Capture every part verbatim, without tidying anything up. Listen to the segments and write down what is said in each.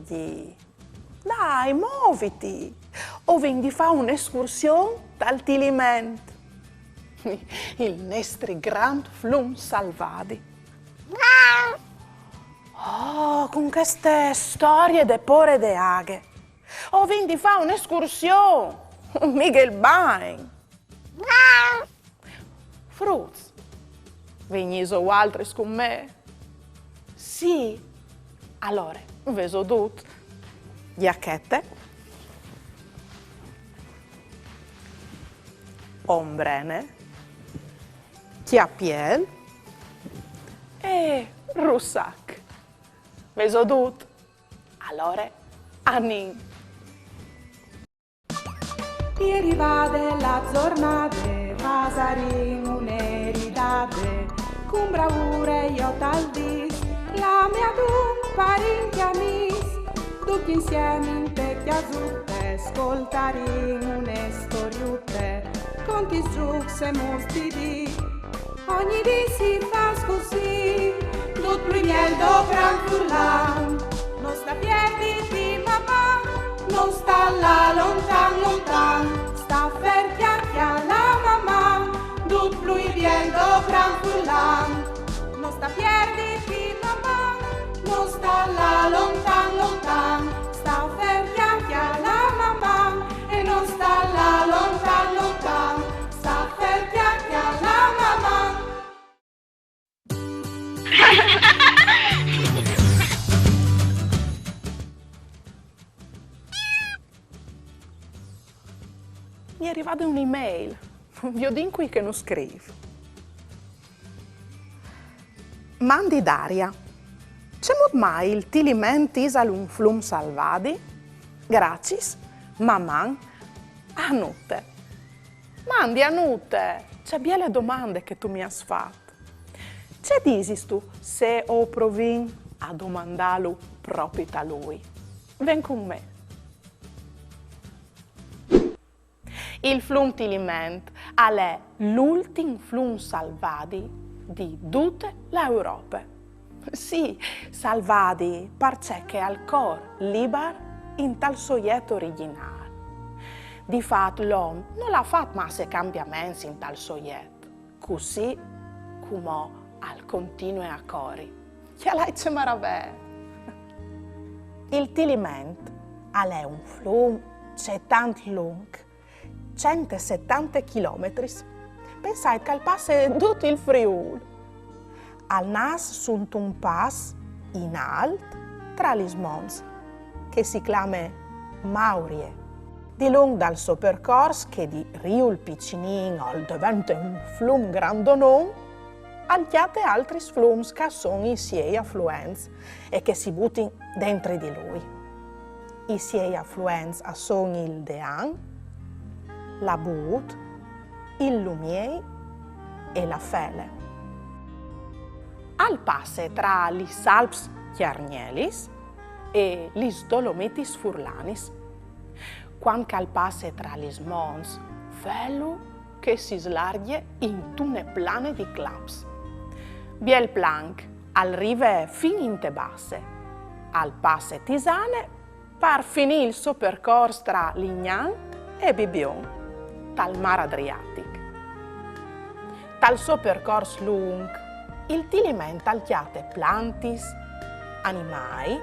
Dai, moviti! O vin di fâ une escursion tal Tiliment, il nestri grant flum salvadi. Oh, cun cheste storie de pôre de aghe. O vin di fâ une escursion, mighe il bagn. Fruts, vignîso voaltris cun me? Sì? Alore, vêso dut? Jachete, ombrene, cjapiel e russac. Vêso dut? Alore, anìn! E je rivade la zornade, fasarìn une ridade, cun braure jo tal dîs, clamìn adun parint e amîs, ducj insiemi inte cjasute, scoltarìn une storiute, contis, zûcs e mûts di dì. Ogni dì si fâs cussì, dut plui biel dopran furlan. No sta pierditi, Maman, no sta lâ lontan, lontan. Sta fer cjale, cjale, Maman, dut plui biel dopran furlan. No sta pierditi, Maman, no sta lâ lontan, lontan. Sta fer cjale, cjale, Maman, e no sta lâ lontan, lontan. Sta fer cjale, cjale, Maman. Mi è rivade une email. Viodìn cui che nus scrîf. Mandi Daria. Cemût mai il Tiliment isal un flum salvadi? Graciis, Maman, Anute. Mandi Anute, ce biele domande che tu mi âs fat. Ce disistu se o provìn a domandâlu propit a lui? Ven cun me. Il flum Tiliment al è l'ultin flum salvadi di dute la Europe. Sì, salvadi parcè che al cor libar intal so jet origjinâl. Di fat l'om nol à fat masse cambiaments intal so jet, cussì cumò al continue a cori. Cjalait ce maravee! Il Tiliment al è un flum cetant lunc, cent e setante chilometris. Pensait che al passe dut il Friûl. Al nas suntun pas in alt tra lis monts, che si clame Maurie. Dilunc dal so percors, che di riul picinin al devente un flum grandonon, al cjate altris flums che a son i siei afluents e che si butin dentri di lui. I siei afluents a son il Dean, la Bût, il Lumiei e la Fele. Al passe tra lis Alps Cjargnelis e lis Dolomitis Furlanis. Cuant che al passe tra lis monts, velu che si slargje intune plane di claps. Biel planc, al rive fin inte Basse. Al passe Tisane par finî il so percors tra Lignan e Bibion, tal mâr Adriatic. Tal so percors lunc, il Tiliment al cjate plantis, animâi,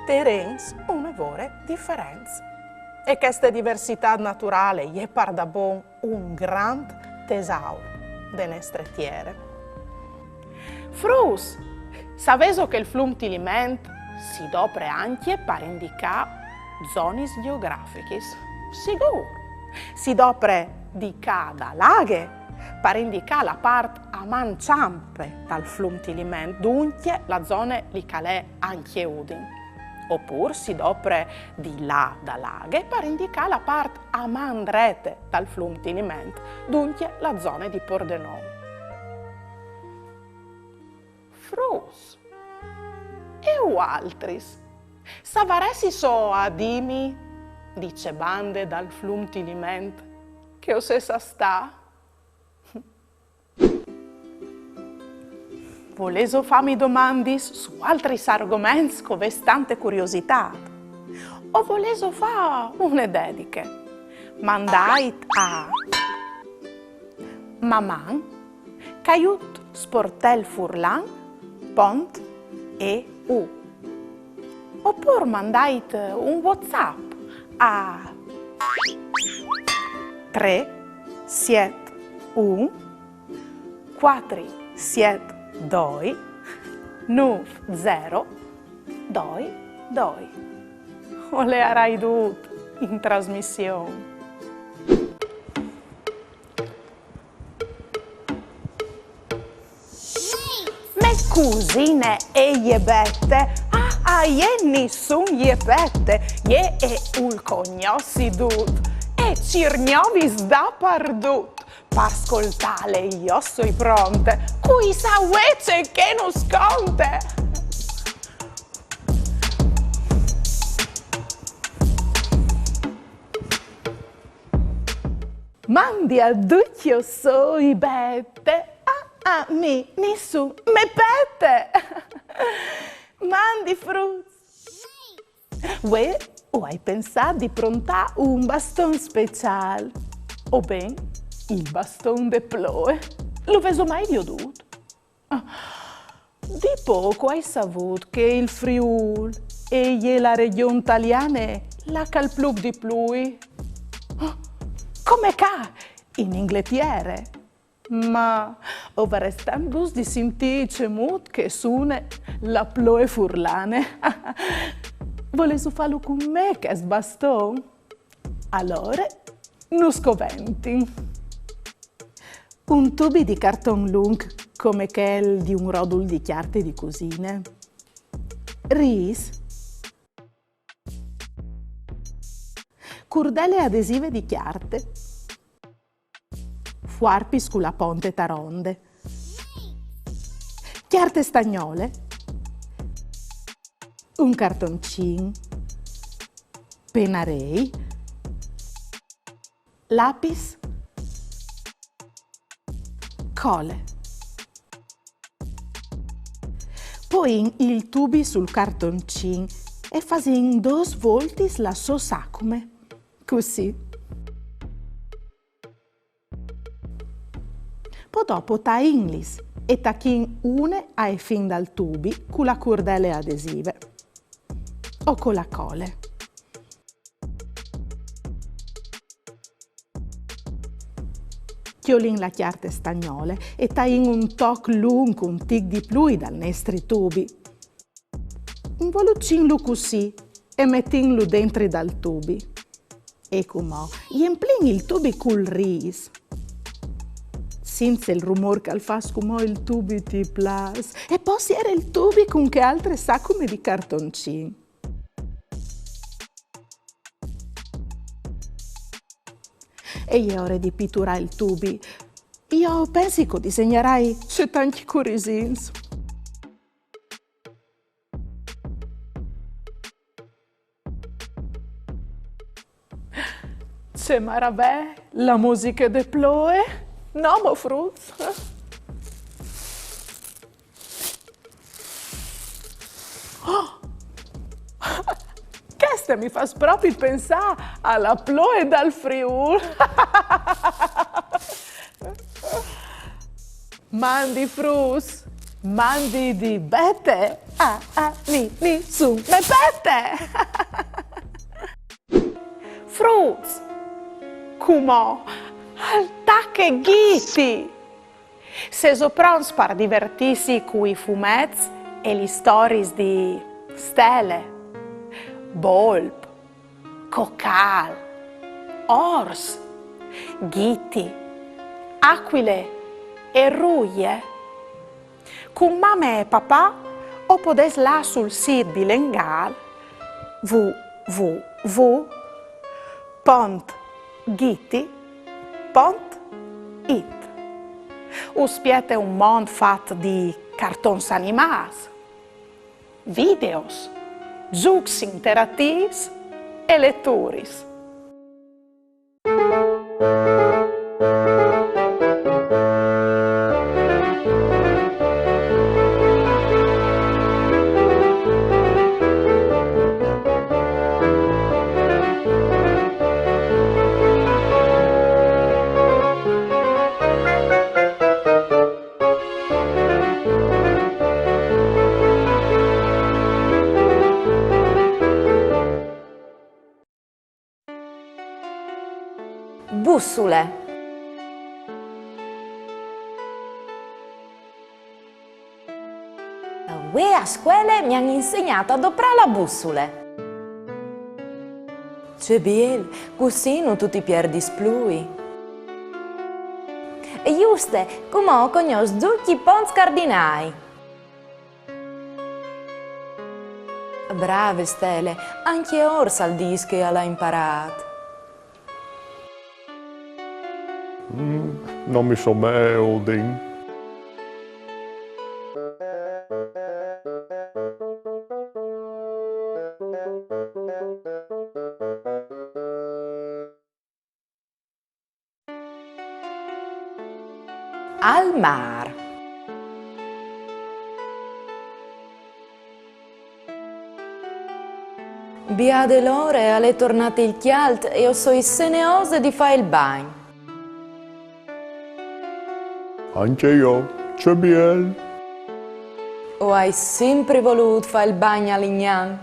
terens une vore diferents. E cheste diversitât naturale e je pardabon un grant tesaur de nestre tiere. Fruts, savêso che il flum Tiliment si dopre ancje par indicâ zonis gjeografichis? Sigûr! Si dopre di ca da Laghe par indicâ la part a man çampe dal flum Tiliment, duncje la zone li che al è ancje Udin. Opûr si dopre di là da Laghe par indicâ la part a man drete dal flum Tiliment, duncje la zone di Pordenon. Fruts, e vualtris? Savaressiso a dîmi di ce bande dal flum Tiliment che o sês a stâ? Volêso fâmi domandis su altris argoments che o vês tante curiositât? O volêso fâ une dediche? Mandait a maman caiut sportelfurlan pont eu. Opûr mandait un WhatsApp a trê siet un cuatri siet doi nûf zero doi doi. O leiarai dut in trasmission. Mê cusine e je Bete, a, a jê nissun je pete, jê e vûl cognossi dut, e cîr gnovis dapardut. Par scoltâle jo o soi pronte, cui sa vuê ce che nus conte. Mandi a ducj, jo o soi Bete, a, a mi nissun me pete. Mandi fruts. Vuê o ai pensât di prontâ un baston speciâl, o ben, il baston de ploie. Lu vêso mai viodût? Ah. Di pôc o ai savût che il Friûl e je la regjon taliane là che al plûf di plui. Ah, come ca, in Ingletiere. Ma o varès tant gust di sintî cemût che e sune la ploie furlane. Volêso fâlu cun me chest baston? Alore, nus coventin. Un tubi di carton lunc come chel di un rodul di cjarte di cusine. Rîs. Curdele adesive di cjarte. Fuarpis cu la ponte taronde. Cjarte stagnole. Un cartoncin. Penarei. Lapis. Cole. Poìn il tubi sul cartoncin e fasìn dôs voltis la sô sacume. Cussì. Po dopo taìnlis e tachìn une ae fin dal tubi cu la curdele adesive o co la cole. Cjolìn la cjarte stagnole e taìn un toc lunc, un tic di plui dal nestri tubi. Involucìnlu cussì e metìnlu dentri dal tubi. E cumò i emplìn il tubi cul rîs. Sint ce rumôr che al fâs cumò il tubi, ti plâs. E po siere il tubi cun chê altre sacume di cartoncin. E je ore di piturâ il tubi. Jo o pensi che o disegnarai ce tancj curisins. Ce maravee, la musiche de ploie, no mo, fruts? Oh! Cheste mi fâs propit pensâ a la ploie dal Friûl. Mandi fruts, mandi di Bete, a, a mi nissun me pete. Fruts, cumò al tache Ghiti. Sêso pronts par divertîsi cui fumets e lis storiis di Stele, Bolp, Cocâl, Ors, Ghiti, Acuile e Ruie? Cun mame e papà o podês lâ sul sît bilengâl w w w pont ghiti pont it. Us spiete un mont fat di cartons animâts, videos, zûcs interatîfs e leturis. Bussule. Vuê a scuele mi àn insegnât a doprâ la bussule. Ce biel, cussì no tu ti pierdis plui. Juste, cumò o cognòs ducj i ponts cardinâi. Brave, Stele, ancje Ors al dîs che al à imparât. Mm, no mi somee, Udin. Al mâr. Biade l'ore, al è tornât il cjalt e o soi seneose di fâ il bagn. Ancje jo, ce biel! O ai simpri volût fâ il bagn a Lignan.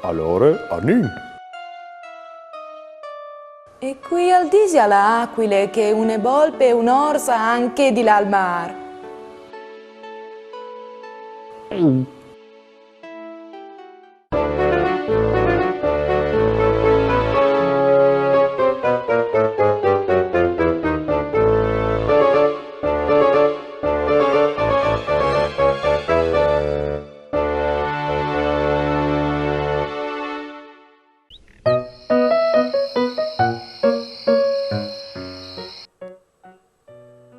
Alore anìn. E cui al disi a la acuile che une bolpe e un ors a àn chê di lâ al mâr?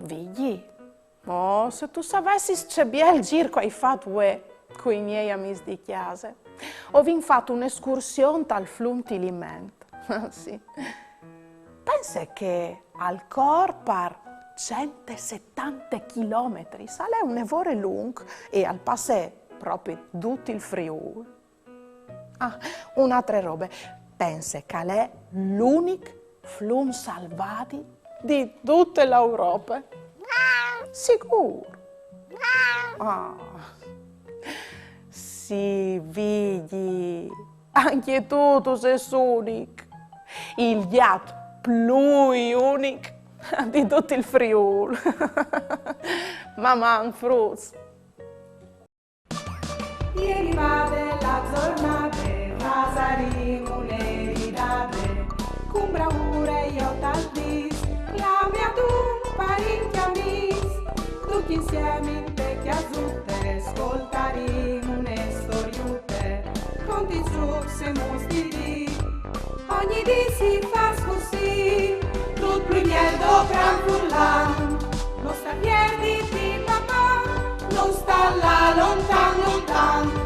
Vigji, oh, se tu savessis ce biel zîr che o ai fat vuê cui miei amîs di cjase. O vin fat une escursion tal flum Tiliment. Sì. Pense che al cor par cent e setante chilometris, al è une vore lunc e al passe propit dut il Friûl. Ah, une altre robe. Pense che al è l'unic flum salvadi di dute la Europe. Sigûr. Ah. Sì, Vigji. Ancje tu, tu sês unic. Il gjat plui unic di dut il Friûl. Maman, fruts. E rivade la zornade, fasarìn une ridade, cun braure jo tal dîs, clame a tu parint e amîs, ducj insiemi inte cjasute, scoltarìn une storiute, conti zûcs e muis di dì. Ogni dì si fâs cussì, dut plui biel doprant furlan. No sta pierditi, papà, no sta lâ lontan, lontan.